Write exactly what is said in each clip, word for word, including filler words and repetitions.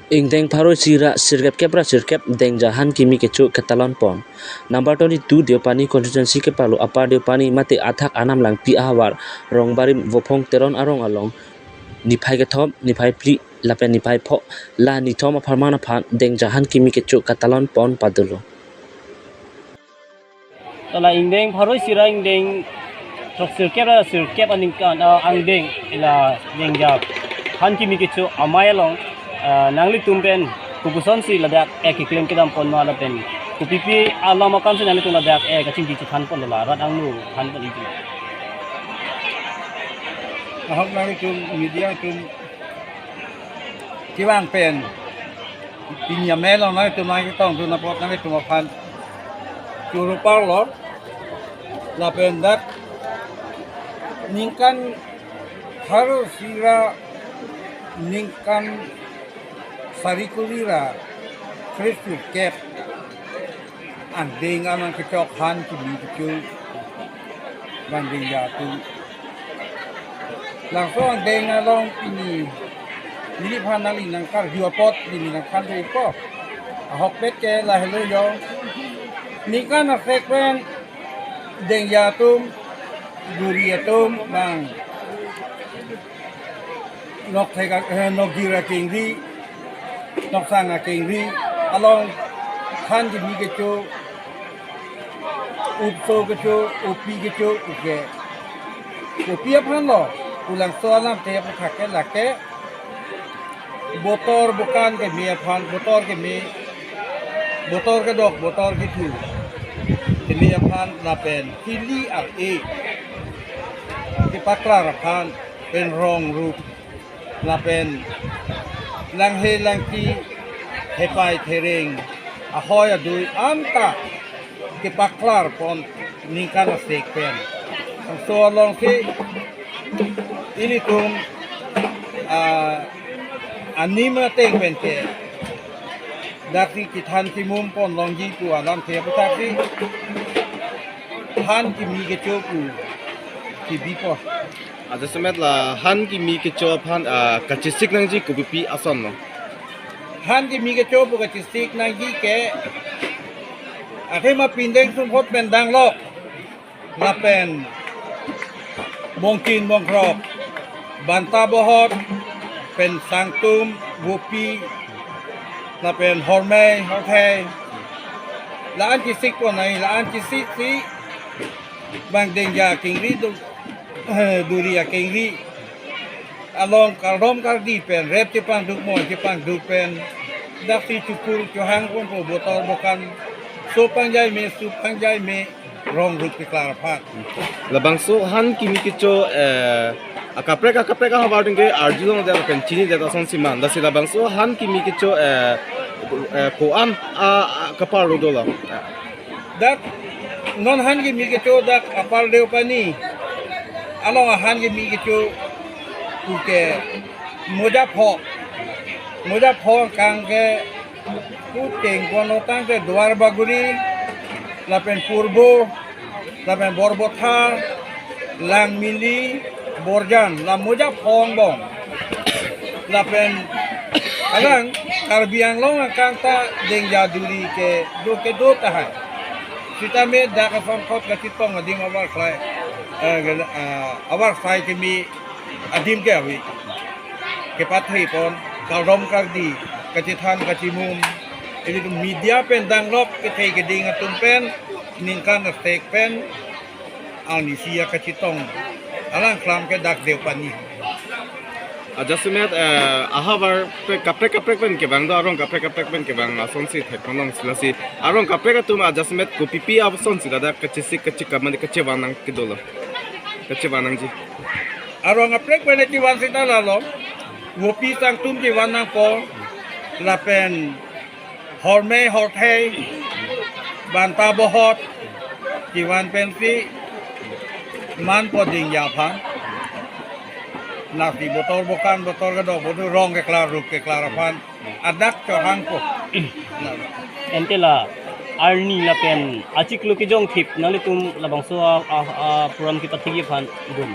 Ingdeng pharo isi ra sirkep kep ra sirkep Dengja han kimi kecho ketalon pon. Number twenty-two Deopani constituency kepalo Upper Deopani mate athak Anam Langpi ahavar Rongbarim Vophong Teron arong along niphai kethom, niphai phli lapen niphai pho la nithom apharman aphan Dengja han kimi kecho ketalon pon padolo. Hala ingdeng pharo isi ra ingdeng throksirkep ra sirkep aningkan, ah, angdeng hala Dengja han kimi kecho amei along, ah, nanglitum pen kopusonsi ladak eh keklem kedam pon ma lapen kopipi alam akam si nanglitum ladak eh kachingki chethan pon la rat angno than pon isi. Ahok nanglitum media atum kevang pen pini amei along nanglitum nangketongdun apot nanglitum aphan choro parlo lapen dak ningkan pharo isi ra ningkan sari kuri ra kresirkep angdeng anang kechok han kimi kecho bang Dengja atum. Langso angdeng along pini neli aphan nangli nangkarju apot neli nangthan thek-ikpo. Ahokpet ke lahelo jo. Ningkan asek pen Dengja atum, Duri atum bang nokthek a-, eh, nokjir akengri, noksang akengri along han kimi kecho, upso kecho, upi kecho, uke. Kopi aphan lo, pu langso alamthe aputhak ke lake, botor bokan keme aphan, botor keme, botor kedok, botor kethu keme aphan lapen hili ar-e kepaklar aphan pen rong rup lapen langhe langki hepai thereng ahoi adui anta kepaklar pon ningkan asek pen. Laso alongsi ilitum, ah, anim ateng pen ke daksi chethan chimum pon longji pu alamthe aputhak si han kimi kecho pu kebi pon. Ajasemet la han kimi kecho aphan, ah, kachesik nangji kopipi ason lo? Han kimi kecho pu kachesik nangji ke athema pindeng sumphot pen danglok lapen bongchin bongkrok, banta bohot pen sangtum, vopi lapen hormei horthei, la-an chesik pon nai, la-an chesik si bang Dengja akengri do, eh, Duri akengri along kardom kardi pen rep chepangduk, moi chepangduk pen daksi chukur chuhang ponpo, botor bokan so pangjai me, su pangjai me, rong rup keklar aphan. Labangso han kimi kecho, eh, akaprek akaprek ahavar atum ke arjulongdet pen chinidet asonsi man. Lasi labangso han kimi kecho, eh, eh, ko-an, ah, ah, kapar lo dolo? Dak non han kimi kecho dak Upper Deopani along ahan kimi kecho puke Moja Pho. Moja Pho angkang ke pu kengkon otang ke Duar Bagori lapen Purbo lapen Borbotha, Langmili, Borjan, la Moja Pho angbong. Lapen alang Karbi Anglong angkang ta Dengja Duri kedo kedo tahai. Sitame dak asonthot kachetong adim avar klai, eh, gel-, ah, avar sai keme adim ke ave. Kepathe pon, kardom kardi, kachethan kachimum. Ilitum media pen danglok kethe keding atum pen, ningkan asek pen, arnisi akachetong alang klam ke dak Deopani. Ajasemet, eh, ahavar pe kaprek kaprek pen kevang do, arong kaprek kaprek pen kevang asonsi thek ponlongsi, lasi arong kaprek atum ajasemet kopipi asonsi ladak kachesik kachekam mane kachevan nang kedolo? Kachevan nangji. Arong kaprek pen chevan seta lalo, vopi sangtum chevan nangpo, lapen hormei horthei, banta bohot chevan pensi manpo Dengja aphan. Lasi botor bokan, botor kedok, botor rong keklar rup keklar aphan adak chohangpo. Ante la arni lapen achiklo kejongthip nanglitum labangso a, a, a program kepathekji aphan dun?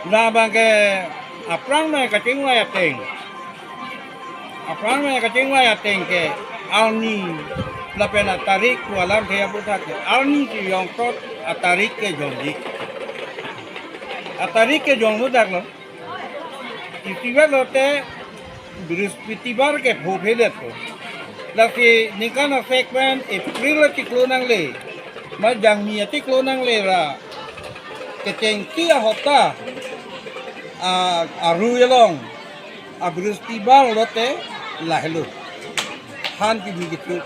Labang ke aphrang nai kachingvai ateng Aphrang me kachingvai ateng ke arni lapen atarik pu alamthe aputhak ke arni kejongthot atarik ke jongji. Atarik ke jong mudak lo. Isi vet lote Brihaspatibar ke pho phedet po. Lasi ningkan asek pen April achiklo nangle, ma jangmi achiklo nangle ra kechengsi ahopta a, arui along a Brihaspatibar lote lahelo. Han kimi kecho.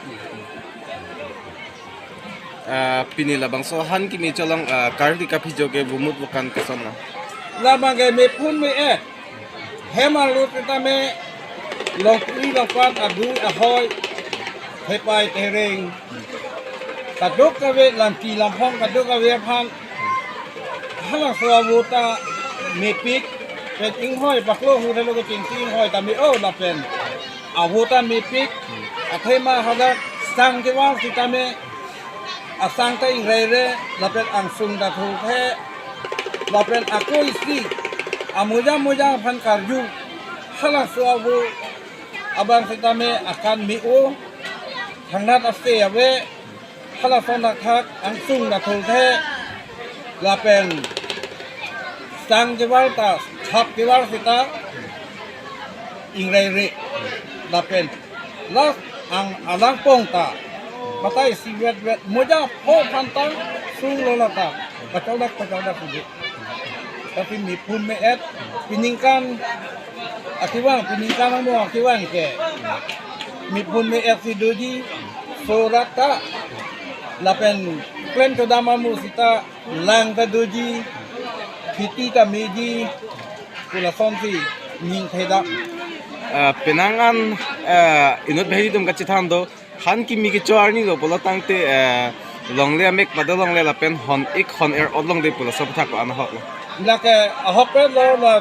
Ah, pini labangso han kimi cholong, ah, karli kaphijo ke vomut vokan koson na. Labang ke mephun me-et. Hem arlo sitame longri longpat adui ahoi, thepai thereng, kadokave lamti lamphong kadokave aphan halabangso avo ta mepik, pen inghoi paklo hu thelo kechengsi inghoi ta me-o lapen avo ta mepik, athema hadak sang kevar sitame asang ta ingraire, lapen angsung ta thothe, lapen ako isi amoja moja aphan karju, halabangso avo abang sitame akan me-o, thangnat ase ave, halason athak angsung ta thothe, lapen sang kevar ta thap kevar sita ingraire, lapen last ang alangpong ta batai si vet vet moja pho phan ta sung lo lata kachaudak kachaudak sidi. Tapi mephun me-et, piningkan akevang, piningkan amo akevang ke mephun me-et si doji, sorat ta lapen klem chodam amo sita lang ta doji, kheti ta meji, pu lasonsi ning thedam. Ah, penang an, ah, inut bhai atum kachethan do, han kimi kecho arni lo pulo tangte, ah, longle amek pado longle lapen hon ik hon er ot longde pu laso aputhak ko-an ahok lo. Lake ahok pe lo la